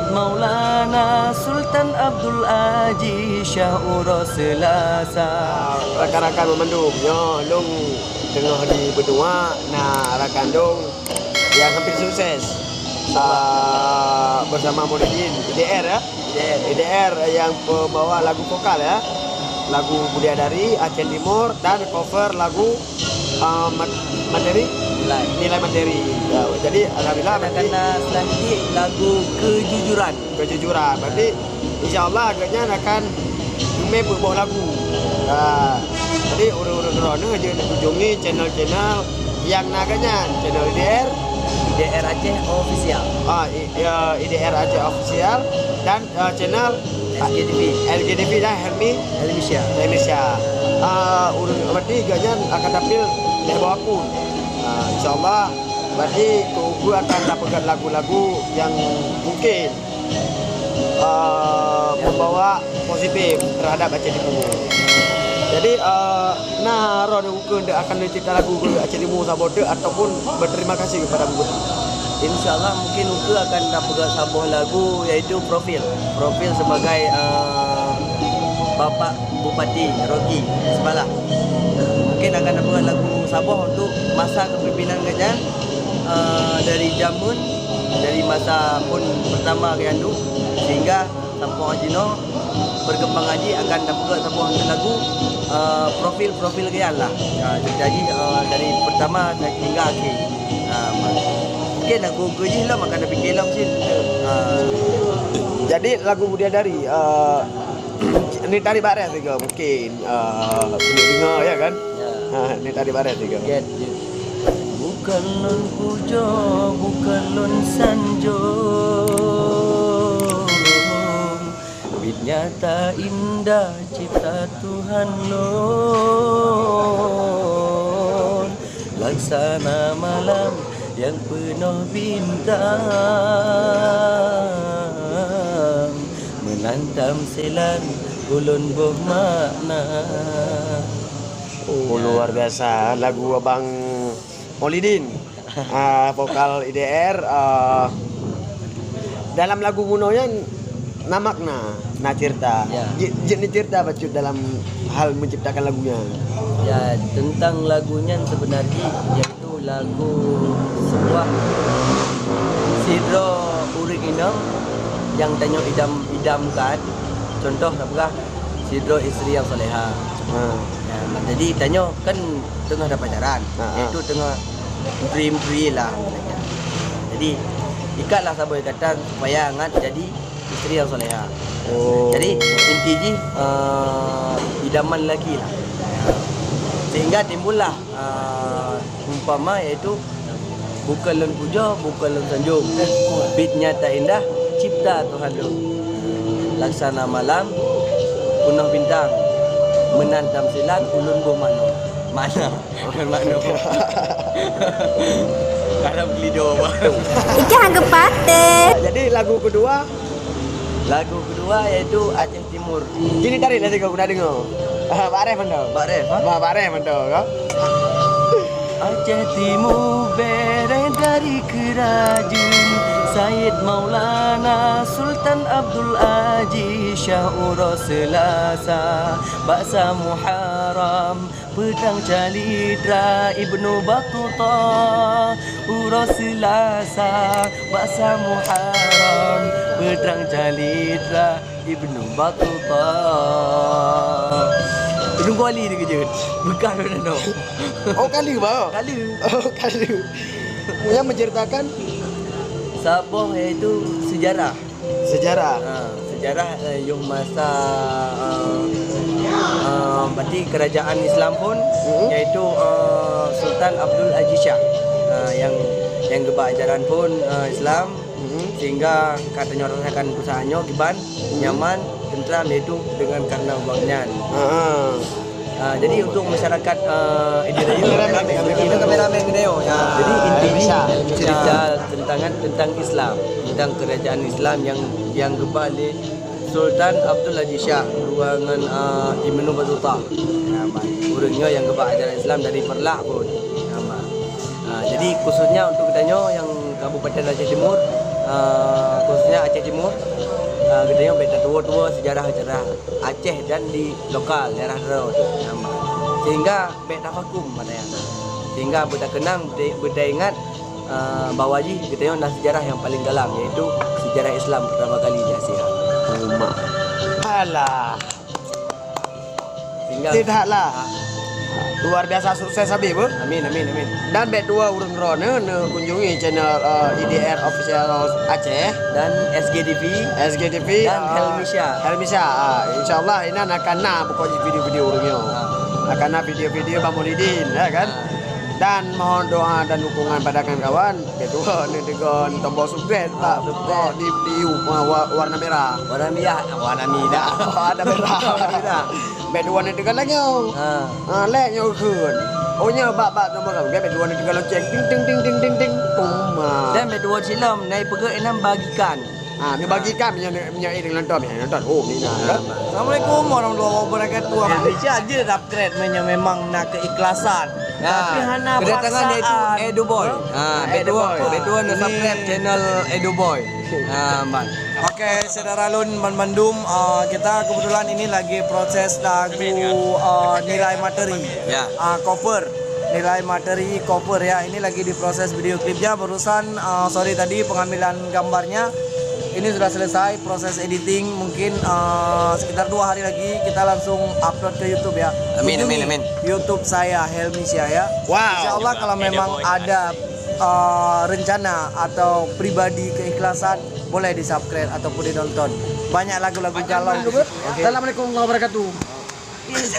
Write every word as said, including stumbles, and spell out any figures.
Maulana Sultan Abdul Aziz Syah uroe Selasa. Ah, rakan-rakan meumandum, nyoe lôn teungoh di Benua, na rakan lôn nyang hampir sukses. Ah, bersama Molidin, I D R ya? I D R. I D R yang pembawa lagu vokal ya. Lagu Bidadari, Aceh Timur, dan cover lagu, ah, mat-, materi? Nilai. Nilai materi. Ya, jadi alhamdulillah. Karena, berarti karena selanjutnya lagu Kejujuran. Kejujuran. Berarti insya Allah agaknya akan teumé peuboh lagu. Ah, jadi ureueng-ureueng droeneuh jeuet kunjungi channel-channel nyang na geuh nyan, channel I D R. I D R Aceh Official. Ah, i-, ya, I D R Aceh Official dan, ah, channel L G T V. L G T V dan Helmi. Helmi Syah. Helmi Syah. Ah, ureueng berarti geuh nyan akan tampil lhèe boh akun. Ah, insyaallah berarti keu ukeue akan tapeugöt lagu-lagu nyang mungkin, eh, membawa positif terhadap Aceh Timur. Jadi, eh, na droeneuh ukeue akan neucipta lagu keu Aceh Timur saboh teuk ataupun berterima kasih kepada Bupati? Insya Allah mungkin ukeue akan tapeugöt saboh lagu, yaitu Profil. Profil sebagai, eh, Bapak Bupati Rocky Sipalah. Mungkin akan tapeugöt lagu saboh untuk masa kepimpinan geuh nyan, eh, dari jameun, dari masa phon pertama geuh nyan dum, sehingga sampoe jinoe perkembangan jih akan tapeugöt saboh lagu, eh, profil-profil geuh nyan lah. Ya, jadi, eh, dari pertama sehingga akhir. Ah, ma-, mungkin lagu keu jih lom akan tapike lom cit. Ah. Jadi lagu Bidadari, eh, ni tadi bak ref sigoe mungkin, eh, peudeungoe ya kan? Ya. Ha, ni tadi bak ref sigoe. Get, get. Bukan lôn pujoe, bukan lôn sanjong, bit nyata indah cipta Tuhan lôn, laksana malam nyang peunoh bintang, meunan tamsilan ulôn boh makna. Oh, luar biasa lagu Abang Molidin. Ah, vokal I D R, ah, dalam lagu bunoe nyan na makna, na cerita. Ya. Jeuet, jeuet neucerita bacut dalam hal menciptakan lagu nyan. Ya, tentang lagu nyan sebenarnya yaitu lagu sebuah sidroe ureueng inong nyang tanyoe idam-idamkan. Contoh, tapeugah sidroe isteri nyang soleha. Ha. Ya, jadi tanyoe kan teungoh tapacaran, ha, ha, yaitu teungoh menteri-menteri lah. Jadi, ikatlah saboh ikatan supaya ngat jadi isteri nyang soleha. Oh. Jadi, inti jih, eh, idaman lelaki lah. Sehingga timbullah, eh, umpama, yaitu, bukan lôn pujoe, bukan lôn sanjong. Bit nyata indah cipta Tuhan lôn. Laksana malam peunoh bintang. Meunan tamsilan ulôn boh makna. Makna. Bukan makna. Haram gelido, Bang. Ikah geupate. Jadi lagu kedua? Lagu kedua yaitu Aceh Timur. Kini tarik lah sigoe guna deungoe. Ah, bak ref mantong. Bak ref, ha? Bah, bak ref mantong, ha? Aceh Timur bereh dari keurajeuen Said Maulana Sultan Abdul Aziz Syah uroe Selasa bak sa Muharram. Peutrang calitra Ibnu Battuta uroe Selasa bak sa Muharram. Peutrang calitra Ibnu Battuta. Ibnu Kuali ni keujeuet. Beukah lôn nyoe. Oh, kali, bah? Kali. Oh, kali. Yang menceritakan? Saboh, yaitu sejarah. Sejarah. Ha, sejarah, eh, yoh masa, eh, eh, berarti kerajaan Islam pun, mhm, yaitu, eh, Sultan Abdul Aziz Shah, eh, yang, yang geuba ajaran pun, eh, Islam, mhm, sehingga ka tanyoe rasakan peusahanya kiban, mhm, nyaman, tentram, yaitu dengan karena awak nyan. Ha. Ah, jadi untuk masyarakat, ah, Indonesia, kameramen, kameramen, kameramen video, ya. Jadi inti cerita tentang, tentang Islam, tentang kerajaan Islam yang, yang geuba lé Sultan Abdul Aziz Shah, dua ngon, ah, Ibnu Battuta. Ya, ureueng nyoe yang geuba ajaran Islam dari Peureulak pun. Ya, Ah, jadi khususnya untuk geutanyoe nyang Kabupaten Aceh Timur, Eh, khususnya Aceh Timur, eh, geutanyoe bèk tatuwo-tuwo sejarah-sejarah Aceh dan di lokal daerah droe tu, sehingga bèk tafakum maknanya. Sehingga beutakeunang, beuta-, beutaingat, eh, bahwa jih geutanyoe na sejarah nyang paleng dalam, yaitu sejarah Islam pertama kali di Asia. Uma. Alah. Sehingga Tidak lah. Luar biasa sukses habéh, beuh. Amin, amin, amin. Dan bèk tuwo ureueng droeneuh neukunjungi channel, eh, E D R Official Aceh. Dan S G T V. S G T V, Dan ah, Helmisha. Helmisha, ah, insya Allah inan akan na pokok jih video-video ureueng nyoe. Ah. Akan na video-video Bang Maulidin, ya kan? Ah. Dan mohon doa dan dukungan pada kawan-kawan. Bèk tuwo neuteugon tombol subscribe, Ah, Pak. Subscribe. Di, di, wa-, wa-, warna merah. Warna merah, warna merah. Warna merah. Warna merah. Bèk tuwo neuteugon lagèe nyoe. Ha. Ha, lhèe nyoe kheun. Oh, nyoe bak, bak tombol subscribe, bèk tuwo neuteugon lonceng. Ting, ting, ting, ting, ting, ting. Pum, ha. Dan bèk tuwo silom, nai peugöt inan bagikan. Ha, neubagikan meunyoe, meunyoe ék nonton, ya, nonton. Oh, ni nah, kan? Assalamualaikum warahmatullahi wabarakatuh. Bisa aja subscribe meunyoe memang na keikhlasan. Nah, Tapi hana kedatangan paksaan. Yaitu Edo Boy. Ha, Edo Boy. Edo Boy. Edo Boy, Ini subscribe channel Edo Boy. Ha, ban. Oke, saudara lôn ban bandum, eh, kita kebetulan ini lagi proses lagu, eh, Nilai Materi. Ya. Ah, cover. Nilai Materi cover ya. Ini lagi diproses video klipnya. Barusan, eh, sorry tadi pengambilan gambarnya. Ini sudah selesai proses editing. Mungkin, eh, sekitar dua hari lagi kita langsung upload ke YouTube ya. Amin, Kunjungi amin, amin. YouTube saya, Helmi Syah ya. Wow. Insya Allah kalau memang ada, eh, rencana atau pribadi keikhlasan, boleh di-subscribe ataupun ditonton. Banyak lagu-lagu galau. Assalamualaikum warahmatullahi wabarakatuh.